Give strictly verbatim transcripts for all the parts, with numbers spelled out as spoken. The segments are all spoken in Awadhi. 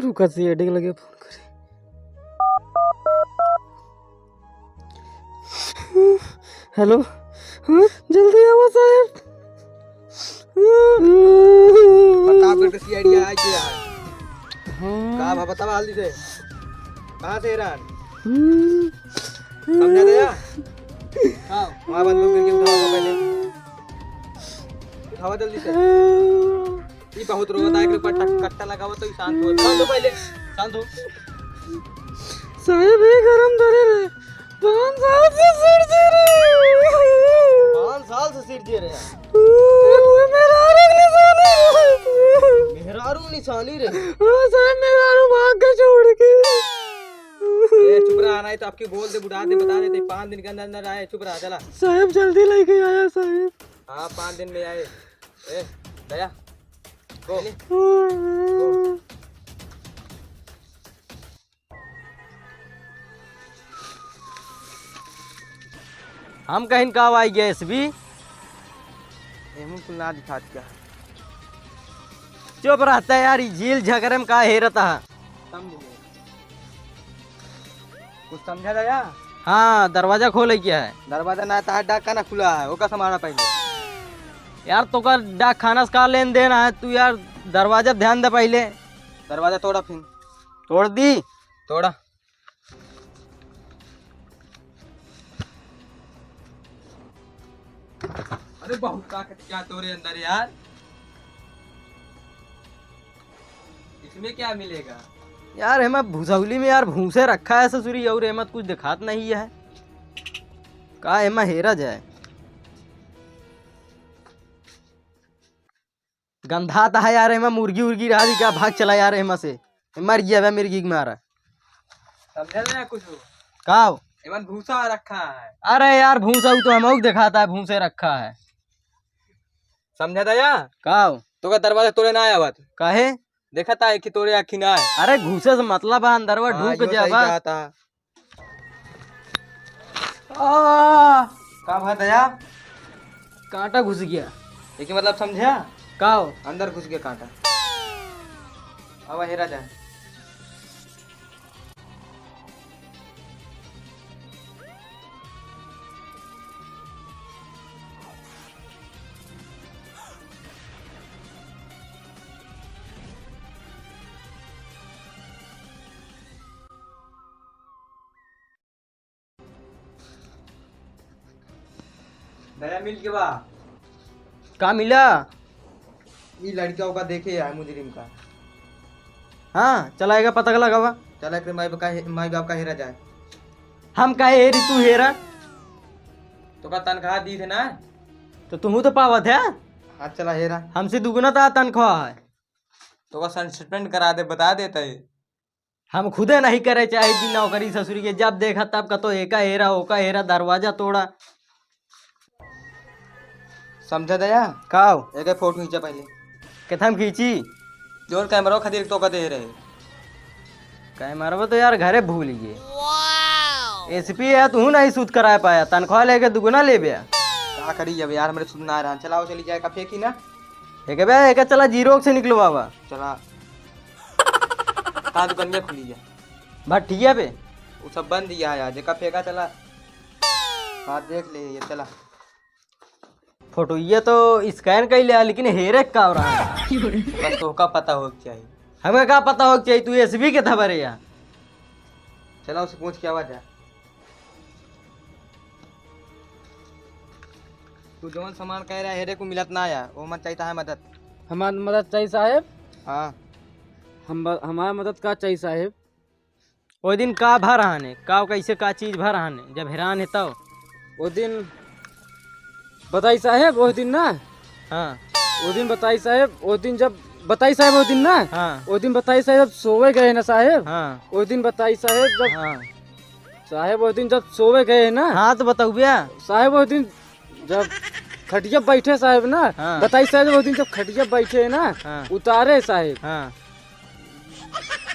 तू का CID के लगे फोन करे। हेलो, हाँ, जल्दी आवा साहेब। प्रतापगढ़ के CID आइ गया है। हाँ। का बा, बतावा जल्दी से। कहाँ से हेरान? हम्म। समझा दया? हाँ, वहाँ बंदूक गिर के उठावा पहले। उठावा जल्दी से। हाँ। ई बहुत रोवत है, एक बार टक-, कट्टा लगावा तो ई शांत हो। शांत हो पहले, शांत हो। साहेब, ई गरम धरे रहे। पाँच साल से सिर जे रहे। पाँच साल से सिर जे रहे। ओ, मेहरारू निशानी रहे। मेहरारू निशानी रहे। हाँ साहेब, मेहरारू भाग के छोड़ के। ए, चुप रहा, नहीं तो आपकी बोल दे, बुढ़ा दे, बता देते, पाँच दिन के अंदर अंदर आए, चुप रहा, चला। साहेब, जल्दी लेके आया साहेब। हाँ, पाँच दिन में आए। ए, दया, गो। हम कहिन का आई गया SB? एमन कुल ना दिखात का? चुप रहता है यार, ई झील झगड़े में का हेरता है? समझ गए। कुछ समझा दया? हाँ, दरवाजा खोले क्या है? दरवाजा ना, तार डाक खाना खुला है, ओका समारा पहले। यार, तोका डाक खाना से का लेन देन है? तू यार दरवाजा ध्यान दे पहले। दरवाजा तोड़ा फिर। तोड़ दी। तोड़ा। अरे, बहुत ताकत क्या तोरे अंदर यार। इसमें क्या मिलेगा? यार, एमा भुसौली में यार भूसे रखा है ससुरी, और एमा कुछ दिखात नहीं है। का एमा हेरा जाए? गंधात है यार, एमा मुर्गी उर्गी रहा दी का? भाग चला यार एमा से, मर गया बे मिर्गी के मारा। समझल ना कुछ? का हो? एमन भूसा रखा है। अरे यार, भूसा उ तो हमहू के देखाता है, भूसे रखा है। समझा दया? का हो? तो का दरवाजा तोड़े ना आवत? काहे? देखा था कि तोड़े आखी ना है। अरे घुसे से मतलब है, अंदरवा हाँ, ढूक यो जा सही बस। कहा था। आ, का भा दया? कांटा घुस गया। एके मतलब समझा? का हो? अंदर घुस गया कांटा। अब हेरा जा। दया मिल के बा। का मिला? ई लड़का ओका देखे है मुजरिम का। हाँ, चला एका पता लगावा। चला एकरे माई बाप का हे-, माई बाप का हेरा जाए। हम काहे हेरी, तू हेरा? तो का तनख्वाह दी थे ना? तो तुहू तो पावत है। हाँ, चला हेरा। हमसे दुगुना तो तनख्वाह है। तो का suspend करा दे, बता देता है। हम खुदे नहीं करे चाहे थी नौकरी ससुरी के, जब देखा तब कतो एका हेरा, ओका हेरा, दरवाजा तोड़ा। समझा दया? का हो? एके फोटो खींचा पहले। केथम खींची? जोन कैमरा खातिर तो का दे रहे। कैमरवा तो यार घरे भूल गए। SP है, तू नहीं शूट करा पाया, तनख्वाह लेके दुगुना लेबे। का करी अब यार, हमरे शूट ना रहा। चलाओ चली जाए का फेंकी ना। एके बे, एके चला जीरो से निकलवावा। चला। का दुकानिया खुली है? भट्ठिया पे। वो सब बंद दिया है आज, एका फेंका चला। हाँ, देख ले, ये चला। फोटो ये तो scan कर लिया, लेकिन हेरे का हो रहा है? बस तोहका पता हो के चाहिए। हमें का पता हो के चाहिए? तू SP के था बरे यार। चला, उसे पूछ के आवा जा। तू जौन सामान कह रहा है, हेरे को मिलत ना आया, वो मन चाहिए है मदद। हमार मदद चाहिए साहेब। हाँ। हम ब-, हमार मदद का चाहिए साहेब? ओ दिन का भर आने, का कैसे का चीज भर आने, जब हेरान है तब? ओ दिन बताई साहेब, ओ दिन ना? हाँ। ओ दिन बताई साहेब, ओ दिन जब बताई साहेब, ओ दिन ना? हाँ। ओ दिन बताई साहेब जब सोवे गए ना साहेब? हाँ। ओ दिन बताई साहेब जब हाँ। साहेब, ओ दिन जब सोवे गए ना? हाँ, तो बताऊ भैया। साहेब, ओ दिन जब खटिया बैठे साहेब ना, हाँ। बताई साहेब, ओ दिन जब खटिया बैठे ना, हाँ। उतारे साहेब। हाँ।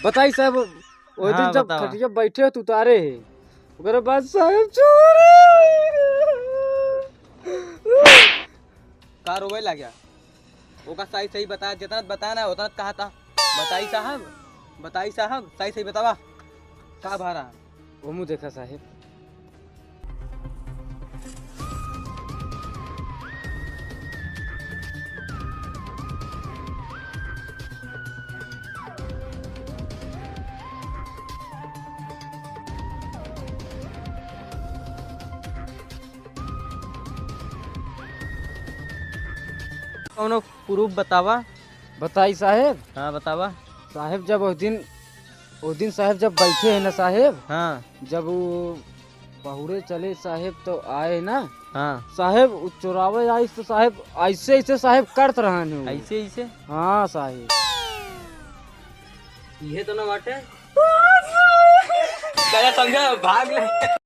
बताई साहेब, ओ हाँ, दिन जब बतावा। खटिया बैठे तो उतारे है, ओकरे बाद साहेब चोर। का रोवे लाग्या? ओका सही सही बता, जितना बताया ना उतना कहा था। बताई साहब। बताई साहब, सही सही बतावा, का भा रहा? ओमू देखा साहेब। कौनो proof बतावा। बताई साहेब? हाँ, बतावा। साहेब, जब उस दिन, उस दिन साहेब जब बैठे हैं ना साहेब, हाँ। जब वो पहुरे चले साहेब तो आए ना, हाँ। साहेब, वो चोरावे आइस तो साहेब, ऐसे, ऐसे साहेब करत रहन हो। ऐसे, ऐसे? हाँ साहेब। ये तो ना बाटे। चला समझा, भाग ले।